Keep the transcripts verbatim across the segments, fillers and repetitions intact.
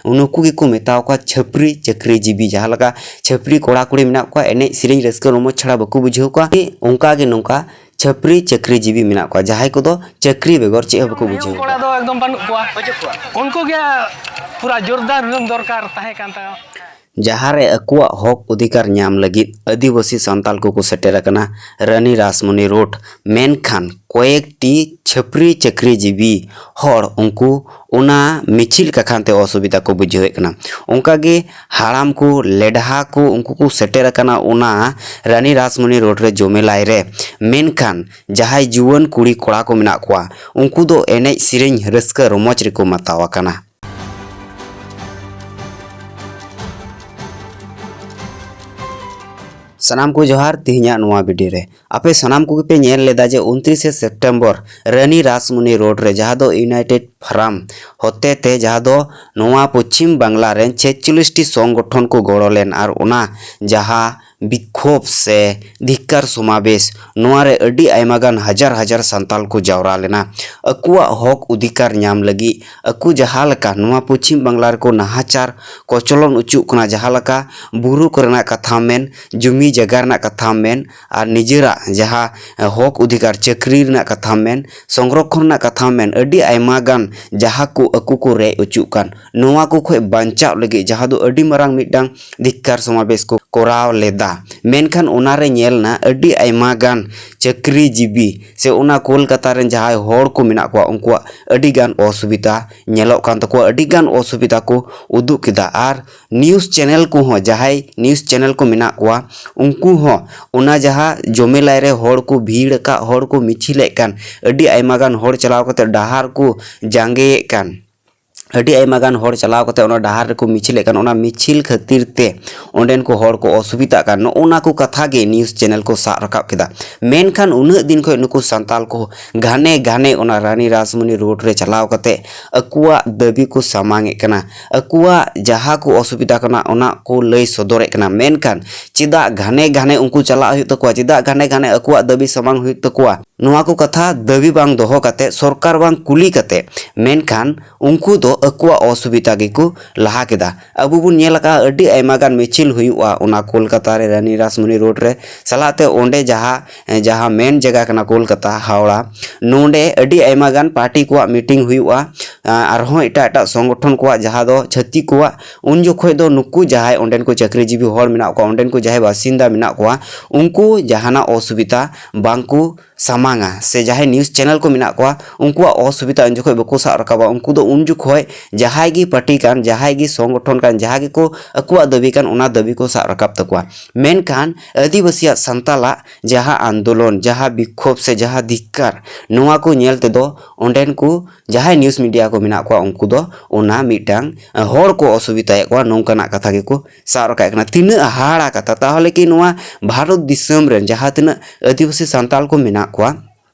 ᱱᱩᱠᱩ ᱜᱮᱠᱚ ᱢᱮᱛᱟᱣ ᱠᱚᱣᱟ ᱪᱷᱟᱹᱯᱨᱤ ᱪᱟᱹᱠᱨᱤ ᱡᱤᱵᱤ᱾ ᱡᱟᱦᱟᱸ ᱞᱮᱠᱟ ᱪᱷᱟᱹᱯᱨᱤ ᱠᱚᱲᱟ ᱠᱩᱲᱤ ᱢᱮᱱᱟᱜ ᱠᱚᱣᱟ, ᱮᱱᱮᱡ ᱥᱮᱨᱮᱧ ᱨᱟᱹᱥᱠᱟᱹ ᱨᱚᱢᱚᱡᱽ ᱪᱷᱟᱲᱟ ᱵᱟᱠᱚ ᱵᱩᱡᱷᱟᱹᱣ ᱠᱚᱣᱟ, ᱚᱱᱠᱟ ᱜᱮ ᱱᱚᱝᱠᱟ ᱪᱷᱟᱹᱯᱨᱤ ᱪᱟᱹᱠᱨᱤ ᱡᱤᱵᱤ ᱢᱮᱱᱟᱜ ᱠᱚᱣᱟ, ᱡᱟᱦᱟᱸᱭ ᱠᱚᱫᱚ ᱪᱟᱹᱠᱨᱤ ᱵᱮᱜᱚᱨ ᱪᱮᱫ ᱦᱚᱸ ᱵᱟᱠᱚ ᱵᱩᱡᱷᱟᱹᱣ ᱠᱚᱲᱟ ᱠᱚᱣᱟ᱾ ᱫᱚ ᱮᱠᱫᱚᱢ ᱵᱟᱹᱱᱩᱜ ᱠᱚᱣᱟ᱾ ᱩᱱᱠᱩ ᱜᱮ ᱯᱩᱨᱟ ᱡᱳᱨᱫᱟᱨ ᱫᱚᱨᱠᱟᱨ ᱛᱟᱦᱮᱸ ᱠᱟᱱ ᱛᱟᱠᱚᱣᱟ᱾ ᱡᱟᱦᱟᱸ ᱨᱮ ᱟᱠᱚᱣᱟᱜ ᱦᱚᱠ ᱚᱫᱷᱤᱠᱟᱨ ᱧᱟᱢ ᱞᱟᱹᱜᱤᱫ ᱟᱹᱫᱤᱵᱟᱹᱥᱤ ᱥᱟᱱᱛᱟᱞ ᱠᱚᱠᱚ ᱥᱮᱴᱮᱨ ᱟᱠᱟᱱᱟ ᱨᱟᱱᱤ ᱨᱟᱥᱢᱚᱱᱤ ᱨᱳᱰ, ᱢᱮᱱᱠᱷᱟᱱ ᱠᱚᱭᱮᱠᱴᱤ ᱪᱷᱟᱹᱯᱨᱤ ᱪᱟᱹᱠᱨᱤ ᱡᱤᱵᱤ ᱦᱚᱲ ᱩᱱᱠᱩ ᱚᱱᱟ ᱢᱤᱪᱷᱤᱞ ᱠᱟᱠᱷᱟᱱ ᱛᱮ ᱚᱥᱩᱵᱤᱫᱷᱟ ᱠᱚ ᱵᱩᱡᱷᱟᱹᱣᱮᱫ ᱠᱟᱱᱟ᱾ ᱚᱱᱠᱟ ᱜᱮ ᱦᱟᱲᱟᱢ ᱠᱚ, ᱞᱮᱰᱦᱟ ᱠᱚ, ᱩᱱᱠᱩ ᱠᱚ ᱥᱮᱴᱮᱨ ᱟᱠᱟᱱᱟ ᱚᱱᱟ ᱨᱟᱱᱤ ᱨᱟᱥᱢᱚᱱᱤ ᱨᱳᱰ ᱨᱮ ᱡᱚᱢᱮᱞᱟᱭ ᱨᱮ᱾ ᱢᱮᱱᱠᱷᱟᱱ ᱡᱟᱦᱟᱸᱭ ᱡᱩᱣᱟᱹᱱ ᱠᱩᱲᱤ ᱠᱚᱲᱟ ᱠᱚ ᱢᱮᱱᱟᱜ ᱠᱚᱣᱟ, ᱩᱱᱠᱩ ᱫᱚ ᱮᱱᱮᱡ ᱥᱮᱨᱮᱧ ᱨᱟᱹᱥᱠᱟᱹ ᱨᱚᱢᱚᱡᱽ ᱨᱮᱠᱚ ᱢᱟᱛᱟᱣ ᱟᱠᱟᱱᱟ᱾ ᱥᱟᱱᱟᱢ ᱠᱚ ᱡᱚᱦᱟᱨ᱾ ᱛᱮᱦᱮᱧᱟᱜ ᱱᱚᱣᱟ ᱵᱷᱤᱰᱤᱭᱳ ᱨᱮ ᱟᱯᱮ ᱥᱟᱱᱟᱢ ᱠᱚᱜᱮ ᱯᱮ ᱧᱮᱞ ᱞᱮᱫᱟ ᱡᱮ ᱩᱱᱛᱨᱤᱥᱮ ᱥᱮᱯᱴᱮᱢᱵᱚᱨ ᱨᱟᱱᱤ ᱨᱟᱥᱢᱚᱱᱤ ᱨᱳᱰ ᱨᱮ, ᱡᱟᱦᱟᱸ ᱫᱚ ᱤᱭᱩᱱᱟᱭᱴᱮᱰ ᱯᱷᱟᱨᱟᱢ ᱦᱚᱛᱮ ᱛᱮ, ᱡᱟᱦᱟᱸ ᱫᱚ ᱱᱚᱣᱟ ᱯᱚᱪᱷᱤᱢ ᱵᱟᱝᱞᱟ ᱨᱮᱱ ᱪᱷᱮᱪᱪᱚᱞᱞᱤᱥ ᱴᱤ ᱥᱚᱝᱜᱚᱴᱷᱚᱱ ᱠᱚ ᱜᱚᱲᱚ ᱞᱮᱱ ᱟᱨ ᱚᱱᱟ ᱡᱟᱦᱟᱸ ᱵᱤᱠᱠᱷᱳᱵ ᱥᱮ ᱫᱷᱤᱠᱠᱟᱨ ᱥᱚᱢᱟᱵᱮᱥ, ᱱᱚᱣᱟ ᱨᱮ ᱟᱹᱰᱤ ᱟᱭᱢᱟ ᱜᱟᱱ ᱦᱟᱡᱟᱨ ᱦᱟᱡᱟᱨ ᱥᱟᱱᱛᱟᱞ ᱠᱚ ᱡᱟᱣᱨᱟ ᱞᱮᱱᱟ᱾ ᱟᱠᱚᱣᱟᱜ ᱦᱚᱠ ᱚᱫᱷᱤᱠᱟᱨ ᱧᱟᱢ ᱞᱟᱹᱜᱤᱫ ᱟᱠᱚ ᱡᱟᱦᱟᱸ ᱞᱮᱠᱟ ᱱᱚᱣᱟ ᱯᱚᱪᱷᱤᱢ ᱵᱟᱝᱞᱟ ᱨᱮᱠᱚ ᱱᱟᱦᱟᱪᱟᱨ ᱠᱚᱪᱚᱞᱚᱱ ᱚᱪᱚᱜ ᱠᱟᱱᱟ, ᱡᱟᱦᱟᱸ ᱞᱮᱠᱟ ᱵᱩᱨᱩ ᱠᱚᱨᱮᱱᱟᱜ ᱠᱟᱛᱷᱟᱢ ᱢᱮᱱ, ᱡᱩᱢᱤ ᱡᱟᱭᱜᱟ ᱨᱮᱱᱟᱜ ᱠᱟᱛᱷᱟᱢ ᱢᱮᱱ, ᱟᱨ ᱱᱤᱡᱮᱨᱟᱜ ᱡᱟᱦᱟᱸ ᱦᱚᱠ ᱚᱫᱷᱤᱠᱟᱨ ᱪᱟᱹᱠᱨᱤ ᱨᱮᱱᱟᱜ ᱠᱟᱛᱷᱟᱢ ᱢᱮᱱ, ᱥᱚᱝᱨᱚᱠᱷᱚᱱ ᱨᱮᱱᱟᱜ ᱠᱟᱛᱷᱟᱢ ᱢᱮᱱ, ᱟᱹᱰᱤ ᱟᱭᱢᱟ ᱜᱟᱱ ᱡᱟᱦᱟᱸ ᱠᱚ ᱟᱠᱚ ᱠᱚ ᱨᱮᱡ ᱚᱪᱚᱜ ᱠᱟᱱ, ᱱᱚᱣᱟ ᱠᱚ ᱠᱷᱚᱱ ᱵᱟᱧᱪᱟᱣ ᱞᱟᱹᱜᱤᱫ, ᱡᱟᱦᱟᱸ ᱫᱚ ᱟᱹᱰᱤ ᱢᱟᱨᱟᱝ ᱢᱤᱫᱴᱟᱝ ᱫᱷᱤᱠᱠᱟᱨ ᱥᱚᱢᱟᱵᱮᱥ ᱠᱚ ᱠᱚᱨᱟᱣ ᱞᱮᱫᱟ᱾ ᱢᱮᱱᱠᱷᱟᱱ ᱚᱱᱟ ᱨᱮ ᱧᱮᱞ ᱮᱱᱟ ᱟᱹᱰᱤ ᱟᱭᱢᱟ ᱜᱟᱱ ᱪᱟᱹᱠᱨᱤ ᱡᱤᱵᱤ ᱥᱮ ᱚᱱᱟ ᱠᱳᱞᱠᱟᱛᱟ ᱨᱮᱱ ᱡᱟᱦᱟᱸᱭ ᱦᱚᱲ ᱠᱚ ᱢᱮᱱᱟᱜ ᱠᱚᱣᱟ, ᱩᱱᱠᱩᱣᱟᱜ ᱟᱹᱰᱤ ᱜᱟᱱ ᱚᱥᱩᱵᱤᱫᱷᱟ ᱧᱮᱞᱚᱜ ᱠᱟᱱ ᱛᱟᱠᱚᱣᱟ, ᱟᱹᱰᱤ ᱜᱟᱱ ᱚᱥᱩᱵᱤᱫᱷᱟ ᱠᱚ ᱩᱫᱩᱜ ᱠᱮᱫᱟ᱾ ᱟᱨ ᱱᱤᱭᱩᱡᱽ ᱪᱮᱱᱮᱞ ᱠᱚᱦᱚᱸ, ᱡᱟᱦᱟᱸᱭ ᱱᱤᱭᱩᱡᱽ ᱪᱮᱱᱮᱞ ᱠᱚ ᱢᱮᱱᱟᱜ ᱠᱚᱣᱟ, ᱩᱱᱠᱩ ᱦᱚᱸ ᱚᱱᱟ ᱡᱟᱦᱟᱸ ᱡᱚᱢᱮᱞᱟᱭ ᱨᱮ ᱦᱚᱲ ᱠᱚ ᱵᱷᱤᱲ ᱟᱠᱟᱫ, ᱦᱚᱲ ᱠᱚ ᱢᱤᱪᱷᱤᱞᱮᱫ ᱠᱟᱱ, ᱟᱹᱰᱤ ᱟᱭᱢᱟ ᱜᱟᱱ ᱦᱚᱲ ᱪᱟᱞᱟᱣ ᱠᱟᱛᱮ ᱰᱟᱦᱟᱨ ᱠᱚ ᱡᱟᱸᱜᱮᱭᱮᱫ ᱠᱟᱱ, ᱟᱹᱰᱤ ᱟᱭᱢᱟ ᱜᱟᱱ ᱦᱚᱲ ᱪᱟᱞᱟᱣ ᱠᱟᱛᱮ ᱚᱱᱟ ᱰᱟᱦᱟᱨ ᱨᱮᱠᱚ ᱢᱤᱪᱷᱤᱞᱮᱫ ᱠᱟᱱ, ᱚᱱᱟ ᱢᱤᱪᱷᱤᱞ ᱠᱷᱟᱹᱛᱤᱨ ᱛᱮ ᱚᱸᱰᱮᱱ ᱠᱚ ᱦᱚᱲ ᱠᱚ ᱚᱥᱩᱵᱤᱫᱷᱟᱜ ᱠᱟᱱ, ᱱᱚᱜᱼᱚ ᱱᱟ ᱠᱚ ᱠᱟᱛᱷᱟ ᱜᱮ ᱱᱤᱭᱩᱡᱽ ᱪᱮᱱᱮᱞ ᱠᱚ ᱥᱟᱵ ᱨᱟᱠᱟᱵ ᱠᱮᱫᱟ᱾ ᱢᱮᱱᱠᱷᱟᱱ ᱩᱱᱟᱹᱜ ᱫᱤᱱ ᱠᱷᱚᱱ ᱱᱩᱠᱩ ᱥᱟᱱᱛᱟᱞ ᱠᱚ ᱜᱷᱟᱱᱮ ᱜᱷᱟᱱᱮ ᱚᱱᱟ ᱨᱟᱱᱤ ᱨᱟᱥᱢᱚᱱᱤ ᱨᱳᱰ ᱨᱮ ᱪᱟᱞᱟᱣ ᱠᱟᱛᱮ ᱟᱠᱚᱣᱟᱜ ᱫᱟᱹᱵᱤ ᱠᱚ ᱥᱟᱢᱟᱝ ᱮᱫ ᱠᱟᱱᱟ, ᱟᱠᱚᱣᱟᱜ ᱡᱟᱦᱟᱸ ᱠᱚ ᱚᱥᱩᱵᱤᱫᱷᱟ ᱠᱟᱱᱟ ᱚᱱᱟ ᱠᱚ ᱞᱟᱹᱭ ᱥᱚᱫᱚᱨᱮᱫ ᱠᱟᱱᱟ᱾ ᱢᱮᱱᱠᱷᱟᱱ ᱪᱮᱫᱟᱜ ᱜᱷᱟᱱᱮ ᱜᱷᱟᱱᱮ ᱩᱱᱠᱩ ᱪᱟᱞᱟᱜ ᱦᱩᱭᱩᱜ ᱛᱟᱠᱚᱣᱟ, ᱪᱮᱫᱟᱜ ᱜᱷᱟᱱᱮ ᱜᱷᱟᱱᱮ ᱟᱠᱚᱣᱟᱜ ᱫᱟᱹᱵᱤ ᱥᱟᱢᱟᱝ ᱦᱩᱭᱩᱜ ᱛᱟᱠᱚᱣᱟ? ᱱᱚᱣᱟ ᱠᱚ ᱠᱟᱛᱷᱟ ᱫᱟᱹᱵᱤ ᱵᱟᱝ ᱫᱚᱦᱚ ᱠᱟᱛᱮ, ᱥᱚᱨᱠᱟᱨ ᱵᱟᱝ ᱠᱩᱞᱤ ᱠᱟᱛᱮ, ᱢᱮᱱᱠᱷᱟᱱ ᱩᱱᱠᱩ ᱫᱚ ᱟᱠᱚᱣᱟᱜ ᱚᱥᱩᱵᱤᱫᱷᱟ ᱜᱮᱠᱚ ᱞᱟᱦᱟ ᱠᱮᱫᱟ᱾ ᱟᱵᱚ ᱵᱚᱱ ᱧᱮᱞ ᱟᱠᱟᱫᱼᱟ, ᱟᱹᱰᱤ ᱟᱭᱢᱟ ᱜᱟᱱ ᱢᱤᱪᱷᱤᱞ ᱦᱩᱭᱩᱜᱼᱟ ᱚᱱᱟ ᱠᱳᱞᱠᱟᱛᱟ ᱨᱮ ᱨᱟᱱᱤ ᱨᱟᱥᱢᱚᱱᱤ ᱨᱳᱰ ᱨᱮ, ᱥᱟᱞᱟᱜ ᱛᱮ ᱚᱸᱰᱮ ᱡᱟᱦᱟᱸ, ᱡᱟᱦᱟᱸ ᱢᱮᱱ ᱡᱟᱭᱜᱟ ᱠᱟᱱᱟ ᱠᱳᱞᱠᱟᱛᱟ ᱦᱟᱣᱲᱟ, ᱱᱚᱸᱰᱮ ᱟᱹᱰᱤ ᱟᱭᱢᱟ ᱜᱟᱱ ᱯᱟᱨᱴᱤ ᱠᱚᱣᱟᱜ ᱢᱤᱴᱤᱝ ᱦᱩᱭᱩᱜᱼᱟ, ᱟᱨᱦᱚᱸ ᱮᱴᱟᱜ ᱮᱴᱟᱜ ᱥᱚᱝᱜᱚᱴᱷᱚᱱ ᱠᱚᱣᱟᱜ, ᱡᱟᱦᱟᱸ ᱫᱚ ᱪᱷᱟᱹᱛᱤᱠ ᱠᱚᱣᱟᱜ᱾ ᱩᱱ ᱡᱚᱠᱷᱚᱡ ᱫᱚ ᱱᱩᱠᱩ ᱡᱟᱦᱟᱸᱭ ᱚᱸᱰᱮᱱ ᱠᱚ ᱪᱟᱹᱠᱨᱤᱡᱤᱵᱤ ᱦᱚᱲ ᱢᱮᱱᱟᱜ ᱠᱚᱣᱟ, ᱚᱸᱰᱮᱱ ᱠᱚ ᱡᱟᱦᱟᱸᱭ ᱵᱟᱥᱤᱱᱫᱟ ᱢᱮᱱᱟᱜ ᱠᱚᱣᱟ, ᱩᱱᱠᱩ ᱡᱟᱦᱟᱱᱟᱜ ᱚᱥᱩᱵᱤᱫᱷᱟ ᱵᱟᱝ ᱠᱚ ᱥᱟᱢᱟᱝᱟ, ᱥᱮ ᱡᱟᱦᱟᱸᱭ ᱱᱤᱭᱩᱡᱽ ᱪᱮᱱᱮᱞ ᱠᱚ ᱢᱮᱱᱟᱜ ᱠᱚᱣᱟ, ᱩᱱᱠᱩᱣᱟᱜ ᱚᱥᱩᱵᱤᱫᱷᱟ ᱩᱱ ᱡᱚᱠᱷᱚᱡ ᱵᱟᱠᱚ ᱥᱟᱵ ᱨᱟᱠᱟᱵᱟ᱾ ᱩᱱᱠᱩ ᱫᱚ ᱩᱱ ᱡᱚᱠᱷᱚᱡ ᱡᱟᱦᱟᱸᱭ ᱜᱮ ᱯᱟᱨᱴᱤ ᱠᱟᱱ, ᱡᱟᱦᱟᱸᱭ ᱜᱮ ᱥᱚᱝᱜᱚᱴᱷᱚᱱ ᱠᱟᱱ, ᱡᱟᱦᱟᱸ ᱜᱮᱠᱚ ᱟᱠᱚᱣᱟᱜ ᱫᱟᱹᱵᱤ ᱠᱟᱱ, ᱚᱱᱟ ᱫᱟᱹᱵᱤ ᱠᱚ ᱥᱟᱵ ᱨᱟᱠᱟᱵ ᱛᱟᱠᱚᱣᱟ᱾ ᱢᱮᱱᱠᱷᱟᱱ ᱟᱹᱫᱤᱵᱟᱹᱥᱤᱭᱟᱜ, ᱥᱟᱱᱛᱟᱞᱟᱜ ᱡᱟᱦᱟᱸ ᱟᱱᱫᱳᱞᱚᱱ, ᱡᱟᱦᱟᱸ ᱵᱤᱠᱠᱷᱳᱵ ᱥᱮ ᱡᱟᱦᱟᱸ ᱫᱷᱤᱠᱠᱟᱨ, ᱱᱚᱣᱟ ᱠᱚ ᱧᱮᱞ ᱛᱮᱫᱚ ᱚᱸᱰᱮᱱ ᱠᱚ ᱡᱟᱦᱟᱸᱭ ᱱᱤᱭᱩᱡᱽ ᱢᱤᱰᱤᱭᱟ ᱠᱚ ᱢᱮᱱᱟᱜ ᱠᱚᱣᱟ, ᱩᱱᱠᱩ ᱫᱚ ᱚᱱᱟ ᱢᱤᱫᱴᱟᱝ, ᱮ, ᱦᱚᱲ ᱠᱚ ᱚᱥᱩᱵᱤᱫᱷᱟᱭᱮᱫ ᱠᱚᱣᱟ, ᱱᱚᱝᱠᱟᱱᱟᱜ ᱠᱟᱛᱷᱟ ᱜᱮᱠᱚ ᱥᱟᱵ ᱨᱟᱠᱟᱵ ᱠᱟᱱᱟ᱾ ᱛᱤᱱᱟᱹᱜ ᱦᱟᱦᱟᱲᱟ ᱠᱟᱛᱷᱟ! ᱛᱟᱦᱚᱞᱮ ᱠᱤ ᱱᱚᱣᱟ ᱵᱷᱟᱨᱚᱛ ᱫᱤᱥᱚᱢ ᱨᱮᱱ ᱡᱟᱦᱟᱸ ᱛᱤᱱᱟᱹᱜ ᱟᱹᱫᱤᱵᱟᱹᱥᱤ ᱥᱟᱱᱛᱟᱞ ᱠᱚ ᱢᱮᱱᱟᱜ ᱠᱚᱣᱟ,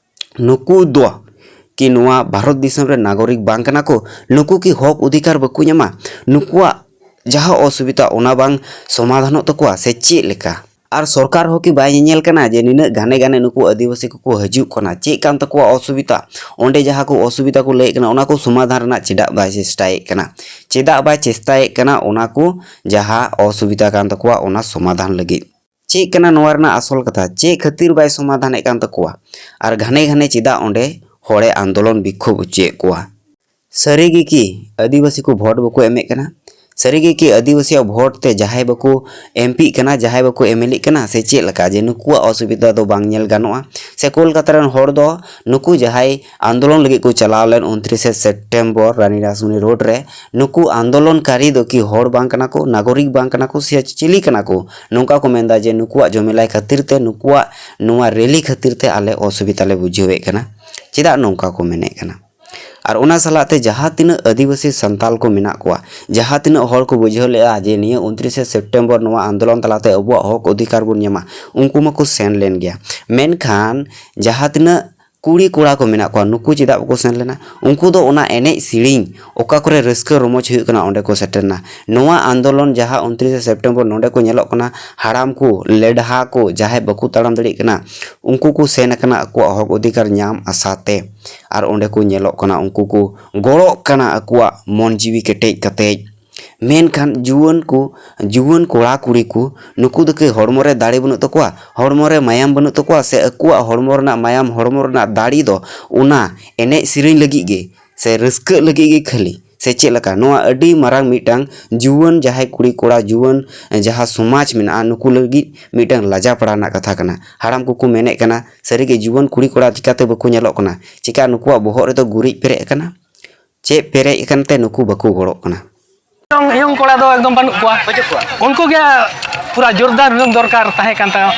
ᱱᱩᱠᱩ ᱫᱚ ᱠᱤ ᱱᱚᱣᱟ ᱵᱷᱟᱨᱚᱛ ᱫᱤᱥᱚᱢ ᱨᱮᱱ ᱱᱟᱜᱚᱨᱤᱠ ᱵᱟᱝ ᱠᱟᱱᱟ ᱠᱚ? ᱱᱩᱠᱩ ᱠᱤ ᱦᱚᱠ ᱚᱫᱷᱤᱠᱟᱨ ᱵᱟᱠᱚ ᱧᱟᱢᱟ? ᱱᱩᱠᱩᱣᱟᱜ ᱡᱟᱦᱟᱸ ᱚᱥᱩᱵᱤᱫᱷᱟ, ᱚᱱᱟ ᱵᱟᱝ ᱥᱚᱢᱟᱫᱷᱟᱱᱚᱜ ᱛᱟᱠᱚᱣᱟ ᱥᱮ ᱪᱮᱫ ᱞᱮᱠᱟ? ᱟᱨ ᱥᱚᱨᱠᱟᱨ ᱦᱚᱸ ᱠᱤ ᱵᱟᱭ ᱧᱮᱧᱮᱞ ᱠᱟᱱᱟ ᱡᱮ ᱱᱤᱱᱟᱹᱜ ᱜᱷᱟᱱᱮ ᱜᱷᱟᱱᱮ ᱱᱩᱠᱩ ᱟᱹᱫᱤᱵᱟᱹᱥᱤ ᱠᱚᱠᱚ ᱦᱤᱡᱩᱜ ᱠᱟᱱᱟ, ᱪᱮᱫ ᱠᱟᱱ ᱛᱟᱠᱚᱣᱟ ᱚᱥᱩᱵᱤᱫᱷᱟ? ᱚᱸᱰᱮ ᱡᱟᱦᱟᱸ ᱠᱚ ᱚᱥᱩᱵᱤᱫᱷᱟ ᱠᱚ ᱞᱟᱹᱭᱮᱫ ᱠᱟᱱᱟ, ᱚᱱᱟ ᱠᱚ ᱥᱚᱢᱟᱫᱷᱟᱱ ᱨᱮᱱᱟᱜ ᱪᱮᱫᱟᱜ ᱵᱟᱭ ᱪᱮᱥᱴᱟᱭᱮᱫ ᱠᱟᱱᱟ? ᱪᱮᱫᱟᱜ ᱵᱟᱭ ᱪᱮᱥᱴᱟᱭᱮᱫ ᱠᱟᱱᱟ ᱚᱱᱟ ᱠᱚ ᱡᱟᱦᱟᱸ ᱚᱥᱩᱵᱤᱫᱷᱟ ᱠᱟᱱ ᱛᱟᱠᱚᱣᱟ, ᱚᱱᱟ ᱥᱚᱢᱟᱫᱷᱟᱱ ᱞᱟᱹᱜᱤᱫ? ᱪᱮᱫ ᱠᱟᱱᱟ ᱱᱚᱣᱟ ᱨᱮᱱᱟᱜ ᱟᱥᱚᱞ ᱠᱟᱛᱷᱟ? ᱪᱮᱫ ᱠᱷᱟᱹᱛᱤᱨ ᱵᱟᱭ ᱥᱚᱢᱟᱫᱷᱟᱱᱮᱫ ᱠᱟᱱ ᱛᱟᱠᱚᱣᱟ? ᱟᱨ ᱜᱷᱟᱱᱮ ᱜᱷᱟᱱᱮ ᱪᱮᱫᱟᱜ ᱚᱸᱰᱮ ᱦᱚᱲᱮ ᱟᱱᱫᱳᱞᱚᱱ ᱵᱤᱠᱠᱷᱳᱵ ᱦᱚᱪᱚᱭᱮᱫ ᱠᱚᱣᱟ? ᱥᱟᱹᱨᱤ ᱜᱮ ᱠᱤ ᱟᱹᱫᱤᱵᱟᱹᱥᱤ ᱠᱚ ᱵᱷᱳᱴ ᱵᱟᱠᱚ ᱮᱢᱮᱫ ᱠᱟᱱᱟ? ᱥᱟᱹᱨᱤ ᱜᱮ ᱠᱤ ᱟᱹᱫᱤᱵᱟᱹᱥᱤᱭᱟᱜ ᱵᱷᱳᱴ ᱛᱮ ᱡᱟᱦᱟᱸᱭ ᱵᱟᱠᱚ ᱮᱢᱯᱤᱜ ᱠᱟᱱᱟ, ᱡᱟᱦᱟᱸᱭ ᱵᱟᱠᱚ ᱮᱢᱮᱞᱤᱜ ᱠᱟᱱᱟ, ᱥᱮ ᱪᱮᱫ ᱞᱮᱠᱟ ᱡᱮ ᱱᱩᱠᱩᱣᱟᱜ ᱚᱥᱩᱵᱤᱫᱷᱟ ᱫᱚ ᱵᱟᱝ ᱧᱮᱞ ᱜᱟᱱᱚᱜᱼᱟ? ᱥᱮ ᱠᱳᱞᱠᱟᱛᱟ ᱨᱮᱱ ᱦᱚᱲ ᱫᱚ ᱱᱩᱠᱩ ᱡᱟᱦᱟᱸᱭ ᱟᱱᱫᱳᱞᱚᱱ ᱞᱟᱹᱜᱤᱫ ᱠᱚ ᱪᱟᱞᱟᱣ ᱞᱮᱱ ᱩᱱᱛᱨᱤᱥᱮ ᱥᱮᱯᱴᱮᱢᱵᱚᱨ ᱨᱟᱱᱤ ᱨᱟᱥᱢᱚᱱᱤ ᱨᱳᱰ ᱨᱮ, ᱱᱩᱠᱩ ᱟᱱᱫᱳᱞᱚᱱᱠᱟᱨᱤ ᱫᱚ ᱠᱤ ᱦᱚᱲ ᱵᱟᱝ ᱠᱟᱱᱟ ᱠᱚ, ᱱᱟᱜᱚᱨᱤᱠ ᱵᱟᱝ ᱠᱟᱱᱟ ᱠᱚ, ᱥᱮ ᱪᱤᱞᱤ ᱠᱟᱱᱟ ᱠᱚ? ᱱᱚᱝᱠᱟ ᱠᱚ ᱢᱮᱱᱫᱟ ᱡᱮ ᱱᱩᱠᱩᱣᱟᱜ ᱡᱚᱢᱮᱞᱟᱭ ᱠᱷᱟᱹᱛᱤᱨ ᱛᱮ, ᱱᱩᱠᱩᱣᱟᱜ ᱱᱚᱣᱟ ᱨᱮᱞᱤ ᱠᱷᱟᱹᱛᱤᱨ ᱛᱮ ᱟᱞᱮ ᱚᱥᱩᱵᱤᱫᱷᱟ ᱞᱮ ᱵᱩᱡᱷᱟᱹᱣᱮᱫ ᱠᱟᱱᱟ᱾ ᱪᱮᱫᱟᱜ ᱱᱚᱝᱠᱟ ᱠᱚ ᱢᱮᱱᱮᱫ ᱠᱟᱱᱟ? ᱟᱨ ᱚᱱᱟ ᱥᱟᱞᱟᱜ ᱛᱮ ᱡᱟᱦᱟᱸ ᱛᱤᱱᱟᱹᱜ ᱟᱹᱫᱤᱵᱟᱹᱥᱤ ᱥᱟᱱᱛᱟᱞ ᱠᱚ ᱢᱮᱱᱟᱜ ᱠᱚᱣᱟ, ᱡᱟᱦᱟᱸ ᱛᱤᱱᱟᱹᱜ ᱦᱚᱲ ᱠᱚ ᱵᱩᱡᱷᱟᱹᱣ ᱞᱮᱫᱼᱟ ᱡᱮ ᱱᱤᱭᱟᱹ ᱩᱱᱛᱨᱤᱥᱮ ᱥᱮᱯᱴᱮᱢᱵᱚᱨ ᱱᱚᱣᱟ ᱟᱱᱫᱳᱞᱚᱱ ᱛᱟᱞᱟᱛᱮ ᱟᱵᱚᱣᱟᱜ ᱦᱚᱠ ᱚᱫᱷᱤᱠᱟᱨ ᱵᱚᱱ ᱧᱟᱢᱟ, ᱩᱱᱠᱩ ᱢᱟᱠᱚ ᱥᱮᱱ ᱞᱮᱱ ᱜᱮᱭᱟ᱾ ᱢᱮᱱᱠᱷᱟᱱ ᱡᱟᱦᱟᱸ ᱛᱤᱱᱟᱹᱜ ᱠᱩᱲᱤ ᱠᱚᱲᱟ ᱠᱚ ᱢᱮᱱᱟᱜ ᱠᱚᱣᱟ, ᱱᱩᱠᱩ ᱪᱮᱫᱟᱜ ᱵᱟᱠᱚ ᱥᱮᱱ ᱞᱮᱱᱟ? ᱩᱱᱠᱩ ᱫᱚ ᱚᱱᱟ ᱮᱱᱮᱡ ᱥᱮᱨᱮᱧ ᱚᱠᱟ ᱠᱚᱨᱮ ᱨᱟᱹᱥᱠᱟᱹ ᱨᱚᱢᱚᱡᱽ ᱦᱩᱭᱩᱜ ᱠᱟᱱᱟ, ᱚᱸᱰᱮ ᱠᱚ ᱥᱮᱴᱮᱨ ᱮᱱᱟ᱾ ᱱᱚᱣᱟ ᱟᱱᱫᱳᱞᱚᱱ ᱡᱟᱦᱟᱸ ᱩᱱᱛᱨᱤᱥᱮ ᱥᱮᱯᱴᱮᱢᱵᱚᱨ ᱱᱚᱸᱰᱮ ᱠᱚ ᱧᱮᱞᱚᱜ ᱠᱟᱱᱟ, ᱦᱟᱲᱟᱢ ᱠᱚ, ᱞᱮᱰᱦᱟ ᱠᱚ, ᱡᱟᱦᱟᱸᱭ ᱵᱟᱠᱚ ᱛᱟᱲᱟᱢ ᱫᱟᱲᱮᱭᱟᱜ ᱠᱟᱱᱟ, ᱩᱱᱠᱩ ᱠᱚ ᱥᱮᱱ ᱟᱠᱟᱱᱟ ᱟᱠᱚᱣᱟᱜ ᱦᱚᱠ ᱚᱫᱷᱤᱠᱟᱨ ᱧᱟᱢ ᱟᱥᱟ ᱛᱮ᱾ ᱟᱨ ᱚᱸᱰᱮ ᱠᱚ ᱧᱮᱞᱚᱜ ᱠᱟᱱᱟ, ᱩᱱᱠᱩ ᱠᱚ ᱜᱚᱲᱚᱜ ᱠᱟᱱᱟ ᱟᱠᱚᱣᱟᱜ ᱢᱚᱱ ᱡᱤᱣᱤ ᱠᱮᱴᱮᱡ ᱠᱟᱛᱮᱡ᱾ ᱢᱮᱱᱠᱷᱟᱱ ᱡᱩᱣᱟᱹᱱ ᱠᱚ, ᱡᱩᱣᱟᱹᱱ ᱠᱚᱲᱟ ᱠᱩᱲᱤ ᱠᱚ, ᱱᱩᱠᱩ ᱫᱚ ᱠᱤ ᱦᱚᱲᱢᱚ ᱨᱮ ᱫᱟᱲᱮ ᱵᱟᱹᱱᱩᱜ ᱛᱟᱠᱚᱣᱟ? ᱦᱚᱲᱢᱚ ᱨᱮ ᱢᱟᱭᱟᱢ ᱵᱟᱹᱱᱩᱜ ᱛᱟᱠᱚᱣᱟ? ᱥᱮ ᱟᱠᱚᱣᱟᱜ ᱦᱚᱲᱢᱚ ᱨᱮᱱᱟᱜ ᱢᱟᱭᱟᱢ, ᱦᱚᱲᱢᱚ ᱨᱮᱱᱟᱜ ᱫᱟᱲᱮ ᱫᱚ ᱚᱱᱟ ᱮᱱᱮᱡ ᱥᱮᱨᱮᱧ ᱞᱟᱹᱜᱤᱫ ᱜᱮ ᱥᱮ ᱨᱟᱹᱥᱠᱟᱹᱜ ᱞᱟᱹᱜᱤᱫ ᱜᱮ ᱠᱷᱟᱹᱞᱤ? ᱥᱮ ᱪᱮᱫ ᱞᱮᱠᱟ? ᱱᱚᱣᱟ ᱟᱹᱰᱤ ᱢᱟᱨᱟᱝ ᱢᱤᱫᱴᱟᱝ ᱡᱩᱣᱟᱹᱱ ᱡᱟᱦᱟᱸᱭ ᱠᱩᱲᱤ ᱠᱚᱲᱟ, ᱡᱩᱣᱟᱹᱱ ᱡᱟᱦᱟᱸ ᱥᱚᱢᱟᱡᱽ ᱢᱮᱱᱟᱜᱼᱟ, ᱱᱩᱠᱩ ᱞᱟᱹᱜᱤᱫ ᱢᱤᱫᱴᱟᱝ ᱞᱟᱡᱟ ᱯᱟᱲᱟ ᱨᱮᱱᱟᱜ ᱠᱟᱛᱷᱟ ᱠᱟᱱᱟ᱾ ᱦᱟᱲᱟᱢ ᱠᱚᱠᱚ ᱢᱮᱱᱮᱫ ᱠᱟᱱᱟ, ᱥᱟᱹᱨᱤᱜᱮ ᱡᱩᱣᱟᱹᱱ ᱠᱩᱲᱤ ᱠᱚᱲᱟ ᱪᱤᱠᱟᱛᱮ ᱵᱟᱠᱚ ᱧᱮᱞᱚᱜ ᱠᱟᱱᱟ? ᱪᱤᱠᱟ ᱱᱩᱠᱩᱣᱟᱜ ᱵᱚᱦᱚᱜ ᱨᱮᱫᱚ ᱜᱩᱨᱤᱡ ᱯᱮᱨᱮᱡ ᱟᱠᱟᱱᱟ? ᱪᱮᱫ ᱯᱮᱨᱮᱡ ᱟᱠᱟᱱ ᱛᱮ ᱱᱩᱠᱩ ᱵᱟᱠᱚ ᱜᱚᱲᱚᱜ ᱠᱟᱱᱟ? ᱤᱭᱚᱝ ᱠᱚᱲᱟ ᱫᱚ ᱮᱠᱫᱚᱢ ᱵᱟᱹᱱᱩᱜ ᱠᱚᱣᱟ᱾ ᱩᱱᱠᱩ ᱜᱮ ᱯᱩᱨᱟ ᱡᱳᱨᱫᱟᱨ ᱦᱩᱱᱟᱹᱝ ᱫᱚᱨᱠᱟᱨ ᱛᱟᱦᱮᱸ ᱠᱟᱱ ᱛᱟᱭᱟ᱾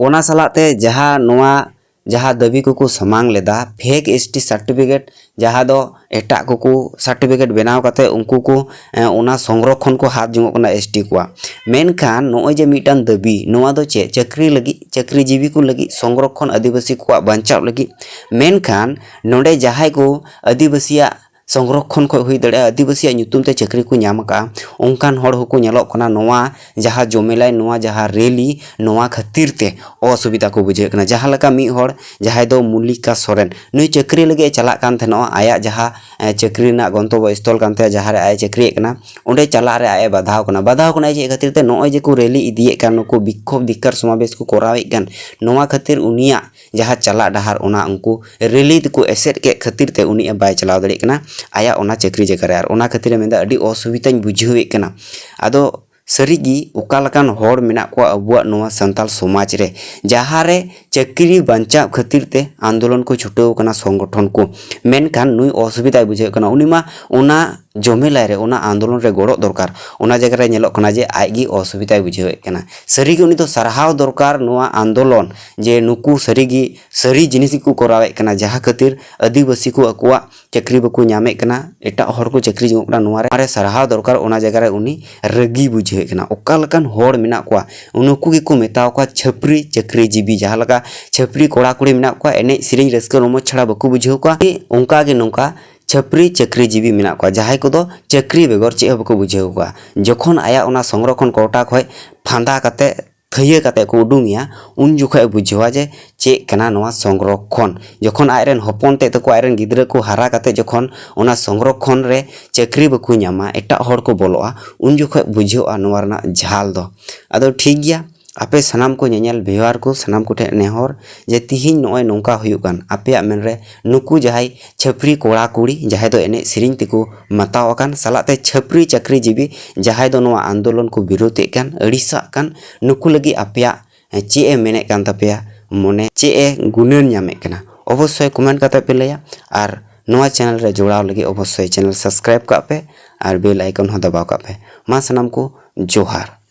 ᱚᱱᱟ ᱥᱟᱞᱟᱜ ᱛᱮ ᱡᱟᱦᱟᱸ ᱱᱚᱣᱟ ᱡᱟᱦᱟᱸ ᱫᱟᱹᱵᱤ ᱠᱚᱠᱚ ᱥᱟᱢᱟᱝ ᱞᱮᱫᱟ, ᱯᱷᱮᱠ ᱮᱥ ᱴᱤ ᱥᱟᱨᱴᱤᱯᱷᱤᱠᱮᱴ, ᱡᱟᱦᱟᱸ ᱫᱚ ᱮᱴᱟᱜ ᱠᱚᱠᱚ ᱥᱟᱨᱴᱤᱯᱷᱤᱠᱮᱴ ᱵᱮᱱᱟᱣ ᱠᱟᱛᱮ ᱩᱱᱠᱩ ᱠᱚ ᱮ, ᱚᱱᱟ ᱥᱚᱝᱨᱚᱠᱷᱚᱱ ᱠᱚ ᱦᱟᱛ ᱡᱚᱝᱚᱜ ᱠᱟᱱᱟ ᱮᱥ ᱴᱤ ᱠᱚᱣᱟᱜ᱾ ᱢᱮᱱᱠᱷᱟᱱ ᱱᱚᱜᱼᱚᱭ ᱡᱮ ᱢᱤᱫᱴᱟᱝ ᱫᱟᱹᱵᱤ, ᱱᱚᱣᱟ ᱫᱚ ᱪᱮᱫ? ᱪᱟᱹᱠᱨᱤ ᱞᱟᱹᱜᱤᱫ, ᱪᱟᱹᱠᱨᱤ ᱡᱤᱵᱤ ᱠᱚ ᱞᱟᱹᱜᱤᱫ, ᱥᱚᱝᱨᱚᱠᱷᱚᱱ, ᱟᱹᱫᱤᱵᱟᱹᱥᱤ ᱠᱚᱣᱟᱜ ᱵᱟᱧᱪᱟᱣ ᱞᱟᱹᱜᱤᱫ᱾ ᱢᱮᱱᱠᱷᱟᱱ ᱱᱚᱰᱮ ᱡᱟᱦᱟᱸᱭ ᱠᱚ ᱟᱹᱫᱤᱵᱟᱹᱥᱤᱭᱟᱜ ᱥᱚᱝᱨᱚᱠᱷᱚᱱ ᱠᱷᱚᱱ ᱦᱩᱭ ᱫᱟᱲᱮᱭᱟᱜᱼᱟ, ᱟᱹᱫᱤᱵᱟᱹᱥᱤᱭᱟᱜ ᱧᱩᱛᱩᱢ ᱛᱮ ᱪᱟᱹᱠᱨᱤ ᱠᱚ ᱧᱟᱢ ᱟᱠᱟᱫᱼᱟ, ᱚᱱᱠᱟᱱ ᱦᱚᱲ ᱦᱚᱸᱠᱚ ᱧᱮᱞᱚᱜ ᱠᱟᱱᱟ ᱱᱚᱣᱟ ᱡᱟᱦᱟᱸ ᱡᱚᱢᱮᱞᱟᱭ, ᱱᱚᱣᱟ ᱡᱟᱦᱟᱸ ᱨᱮᱞᱤ, ᱱᱚᱣᱟ ᱠᱷᱟᱹᱛᱤᱨ ᱛᱮ ᱚᱥᱩᱵᱤᱫᱷᱟ ᱠᱚ ᱵᱩᱡᱷᱟᱹᱣᱮᱫ ᱠᱟᱱᱟ᱾ ᱡᱟᱦᱟᱸ ᱞᱮᱠᱟ ᱢᱤᱫ ᱦᱚᱲ ᱡᱟᱦᱟᱸᱭ ᱫᱚ ᱢᱚᱞᱞᱤᱠᱟ ᱥᱚᱨᱮᱱ, ᱱᱩᱭ ᱪᱟᱹᱠᱨᱤ ᱞᱟᱹᱜᱤᱫ ᱮ ᱪᱟᱞᱟᱜ ᱠᱟᱱ ᱛᱟᱦᱮᱱᱚᱜᱼᱟ, ᱟᱭᱟᱜ ᱡᱟᱦᱟᱸ ᱮ, ᱪᱟᱹᱠᱨᱤ ᱨᱮᱱᱟᱜ ᱜᱚᱱᱛᱚᱵᱵᱚ ᱥᱛᱷᱚᱞ ᱠᱟᱱ ᱛᱟᱭᱟ, ᱡᱟᱦᱟᱸ ᱨᱮ ᱟᱡ ᱮ ᱪᱟᱹᱠᱨᱤᱭᱮᱫ ᱠᱟᱱᱟ, ᱚᱸᱰᱮ ᱪᱟᱞᱟᱜ ᱨᱮ ᱟᱡ ᱮ ᱵᱟᱫᱷᱟᱣ ᱠᱟᱱᱟ᱾ ᱵᱟᱫᱷᱟᱣ ᱠᱟᱱᱟᱭ ᱪᱮᱫ ᱠᱷᱟᱹᱛᱤᱨ ᱛᱮ? ᱱᱚᱜᱼᱚᱭ ᱡᱮ ᱠᱚ ᱨᱮᱞᱤ ᱤᱫᱤᱭᱮᱫ ᱠᱟᱱ, ᱱᱩᱠᱩ ᱵᱤᱠᱠᱷᱳᱵ ᱫᱷᱤᱠᱠᱟᱨ ᱥᱚᱢᱟᱵᱮᱥ ᱠᱚ ᱠᱚᱨᱟᱣᱮᱫ ᱠᱟᱱ, ᱱᱚᱣᱟ ᱠᱷᱟᱹᱛᱤᱨ ᱩᱱᱤᱭᱟᱜ ᱡᱟᱦᱟᱸ ᱪᱟᱞᱟᱜ ᱰᱟᱦᱟᱨ, ᱚᱱᱟ ᱩᱱᱠᱩ ᱨᱮᱞᱤ ᱛᱮᱠᱚ ᱮᱥᱮᱫ ᱠᱮᱫ ᱠᱷᱟᱹᱛᱤᱨ ᱛᱮ ᱩᱱᱤ ᱵᱟᱭ ᱪᱟᱞᱟᱣ ᱫᱟᱲᱮᱭᱟᱜ ᱠᱟᱱᱟ ᱟᱭᱟᱜ ᱚᱱᱟ ᱪᱟᱹᱠᱨᱤ ᱡᱟᱭᱜᱟ ᱨᱮ᱾ ᱟᱨ ᱚᱱᱟ ᱠᱷᱟᱹᱛᱤᱨ ᱮ ᱢᱮᱱᱫᱟ, ᱟᱹᱰᱤ ᱚᱥᱩᱵᱤᱫᱷᱟᱧ ᱵᱩᱡᱷᱟᱹᱣᱮᱫ ᱠᱟᱱᱟ᱾ ᱟᱫᱚ ᱥᱟᱹᱨᱤᱜᱮ ᱚᱠᱟ ᱞᱮᱠᱟᱱ ᱦᱚᱲ ᱢᱮᱱᱟᱜ ᱠᱚᱣᱟ ᱟᱵᱚᱣᱟᱜ ᱱᱚᱣᱟ ᱥᱟᱱᱛᱟᱞ ᱥᱚᱢᱟᱡᱽ ᱨᱮ, ᱡᱟᱦᱟᱸ ᱨᱮ ᱪᱟᱹᱠᱨᱤ ᱵᱟᱧᱪᱟᱣ ᱠᱷᱟᱹᱛᱤᱨ ᱛᱮ ᱟᱱᱫᱳᱞᱚᱱ ᱠᱚ ᱪᱷᱩᱴᱟᱹᱣ ᱠᱟᱱᱟ ᱥᱚᱝᱜᱚᱴᱷᱚᱱ ᱠᱚ, ᱢᱮᱱᱠᱷᱟᱱ ᱱᱩᱭ ᱚᱥᱩᱵᱤᱫᱷᱟᱭ ᱵᱩᱡᱷᱟᱹᱣᱮᱫ ᱠᱟᱱᱟ᱾ ᱩᱱᱤ ᱢᱟ ᱚᱱᱟ ᱡᱚᱢᱮᱞᱟᱭ ᱨᱮ, ᱚᱱᱟ ᱟᱱᱫᱳᱞᱚᱱ ᱨᱮ ᱜᱚᱲᱚᱜ ᱫᱚᱨᱠᱟᱨ, ᱚᱱᱟ ᱡᱟᱭᱜᱟ ᱨᱮ ᱧᱮᱞᱚᱜ ᱠᱟᱱᱟ ᱡᱮ ᱟᱡ ᱜᱮ ᱚᱥᱩᱵᱤᱫᱷᱟᱭ ᱵᱩᱡᱷᱟᱹᱣᱮᱫ ᱠᱟᱱᱟ᱾ ᱥᱟᱹᱨᱤ ᱜᱮ ᱩᱱᱤ ᱫᱚ ᱥᱟᱨᱦᱟᱣ ᱫᱚᱨᱠᱟᱨ ᱱᱚᱣᱟ ᱟᱱᱫᱳᱞᱚᱱ, ᱡᱮ ᱱᱩᱠᱩ ᱥᱟᱹᱨᱤ ᱜᱮ ᱥᱟᱹᱨᱤ ᱡᱤᱱᱤᱥ ᱜᱮᱠᱚ ᱠᱚᱨᱟᱣᱮᱫ ᱠᱟᱱᱟ, ᱡᱟᱦᱟᱸ ᱠᱷᱟᱹᱛᱤᱨ ᱟᱹᱫᱤᱵᱟᱹᱥᱤ ᱠᱚ ᱟᱠᱚᱣᱟᱜ ᱪᱟᱹᱠᱨᱤ ᱵᱟᱠᱚ ᱧᱟᱢᱮᱫ ᱠᱟᱱᱟ, ᱮᱴᱟᱜ ᱦᱚᱲ ᱠᱚ ᱪᱟᱹᱠᱨᱤ ᱡᱚᱝᱚᱜ ᱠᱟᱱᱟ, ᱱᱚᱣᱟ ᱨᱮ, ᱱᱚᱣᱟ ᱨᱮ ᱥᱟᱨᱦᱟᱣ ᱫᱚᱨᱠᱟᱨ, ᱚᱱᱟ ᱡᱟᱭᱜᱟ ᱨᱮ ᱩᱱᱤ ᱨᱟᱹᱜᱤ ᱵᱩᱡᱷᱟᱹᱣᱮᱫ ᱠᱟᱱᱟ᱾ ᱚᱠᱟ ᱞᱮᱠᱟᱱ ᱦᱚᱲ ᱢᱮᱱᱟᱜ ᱠᱚᱣᱟ, ᱱᱩᱠᱩ ᱜᱮᱠᱚ ᱢᱮᱛᱟᱣ ᱠᱚᱣᱟ ᱪᱷᱟᱹᱯᱨᱤ ᱪᱟᱹᱠᱨᱤ ᱡᱤᱵᱤ᱾ ᱡᱟᱦᱟᱸ ᱞᱮᱠᱟ ᱪᱷᱟᱹᱯᱨᱤ ᱠᱚᱲᱟ ᱠᱩᱲᱤ ᱢᱮᱱᱟᱜ ᱠᱚᱣᱟ, ᱮᱱᱮᱡ ᱥᱮᱨᱮᱧ ᱨᱟᱹᱥᱠᱟᱹ ᱨᱚᱢᱚᱡᱽ ᱪᱷᱟᱲᱟ ᱵᱟᱠᱚ ᱵᱩᱡᱷᱟᱹᱣ ᱠᱚᱣᱟ, ᱚᱱᱠᱟ ᱜᱮ ᱱᱚᱝᱠᱟ ᱪᱷᱟᱹᱯᱨᱤ ᱪᱟᱹᱠᱨᱤ ᱡᱤᱵᱤ ᱢᱮᱱᱟᱜ ᱠᱚᱣᱟ, ᱡᱟᱦᱟᱸᱭ ᱠᱚᱫᱚ ᱪᱟᱹᱠᱨᱤ ᱵᱮᱜᱚᱨ ᱪᱮᱫ ᱦᱚᱸ ᱵᱟᱠᱚ ᱵᱩᱡᱷᱟᱹᱣ ᱠᱚᱣᱟ᱾ ᱡᱚᱠᱷᱚᱱ ᱟᱭᱟᱜ ᱚᱱᱟ ᱥᱚᱝᱨᱚᱠᱷᱚᱱ ᱠᱳᱴᱟ ᱠᱷᱚᱱ ᱯᱷᱟᱸᱫᱟ ᱠᱟᱛᱮ, ᱛᱷᱟᱹᱭᱟᱹ ᱠᱟᱛᱮ ᱠᱚ ᱩᱰᱩᱝᱮᱭᱟ, ᱩᱱ ᱡᱚᱠᱷᱚᱱ ᱮ ᱵᱩᱡᱷᱟᱹᱣᱟ ᱡᱮ ᱪᱮᱫ ᱠᱟᱱᱟ ᱱᱚᱣᱟ ᱥᱚᱝᱨᱚᱠᱷᱚᱱ᱾ ᱡᱚᱠᱷᱚᱱ ᱟᱡᱨᱮᱱ ᱦᱚᱯᱚᱱ ᱛᱮᱫ ᱛᱟᱠᱚ, ᱟᱡᱨᱮᱱ ᱜᱤᱫᱽᱨᱟᱹ ᱠᱚ ᱦᱟᱨᱟ ᱠᱟᱛᱮ ᱡᱚᱠᱷᱚᱱ ᱚᱱᱟ ᱥᱚᱝᱨᱚᱠᱷᱚᱱ ᱨᱮ ᱪᱟᱹᱠᱨᱤ ᱵᱟᱠᱚ ᱧᱟᱢᱟ, ᱮᱴᱟᱜ ᱦᱚᱲ ᱠᱚ ᱵᱚᱞᱚᱜᱼᱟ, ᱩᱱ ᱡᱚᱠᱷᱚᱱ ᱵᱩᱡᱷᱟᱹᱜᱼᱟ ᱱᱚᱣᱟ ᱨᱮᱱᱟᱜ ᱡᱷᱟᱞ ᱫᱚ᱾ ᱟᱫᱚ ᱴᱷᱤᱠ ᱜᱮᱭᱟ, ᱟᱯᱮ ᱥᱟᱱᱟᱢ ᱠᱚ ᱧᱮᱧᱮᱞ viewer ᱠᱚ, ᱥᱟᱱᱟᱢ ᱠᱚᱴᱷᱮᱱ ᱱᱮᱦᱚᱨ ᱡᱮ ᱛᱤᱦᱤᱧ ᱱᱚᱜᱼᱚᱭ ᱱᱚᱝᱠᱟ ᱦᱩᱭᱩᱜ ᱠᱟᱱ, ᱟᱯᱮᱭᱟᱜ ᱢᱮᱱᱨᱮ ᱱᱩᱠᱩ ᱡᱟᱦᱟᱸᱭ ᱪᱷᱟᱹᱯᱨᱤ ᱠᱚᱲᱟ ᱠᱩᱲᱤ ᱡᱟᱦᱟᱸᱭ ᱫᱚ ᱮᱱᱮᱡ ᱥᱮᱨᱮᱧ ᱛᱮᱠᱚ ᱢᱟᱛᱟᱣ ᱟᱠᱟᱱ, ᱥᱟᱞᱟᱜ ᱛᱮ ᱪᱷᱟᱹᱯᱨᱤ ᱪᱟᱹᱠᱨᱤ ᱡᱤᱵᱤ ᱡᱟᱦᱟᱸᱭ ᱫᱚ ᱱᱚᱣᱟ ᱟᱱᱫᱳᱞᱚᱱ ᱠᱚ ᱵᱤᱨᱳᱫᱮᱫ ᱠᱟᱱ, ᱟᱹᱲᱤᱥᱟᱜ ᱠᱟᱱ, ᱱᱩᱠᱩ ᱞᱟᱹᱜᱤᱫ ᱟᱯᱮᱭᱟᱜ ᱪᱮᱫ ᱮ ᱢᱮᱱᱮᱫ ᱠᱟᱱ ᱛᱟᱯᱮᱭᱟ, ᱢᱚᱱᱮ ᱪᱮᱫ ᱮ ᱜᱩᱱᱟᱹᱱ ᱧᱟᱢᱮᱫ ᱠᱟᱱᱟ, ᱚᱵᱚᱥᱥᱳᱭ comment ᱠᱟᱛᱮ ᱯᱮ ᱞᱟᱹᱭᱟ᱾ ᱟᱨ ᱱᱚᱣᱟ channel ᱨᱮ ᱡᱚᱲᱟᱣ ᱞᱟᱹᱜᱤᱫ ᱚᱵᱚᱥᱥᱳᱭ channel subscribe ᱠᱟᱜ ᱯᱮ ᱟᱨ bell icon ᱦᱚᱸ ᱫᱟᱵᱟᱣ ᱠᱟᱜ ᱯᱮ᱾ ᱢᱟ ᱥᱟᱱᱟᱢ ᱠᱚ ᱡᱚᱦᱟᱨ᱾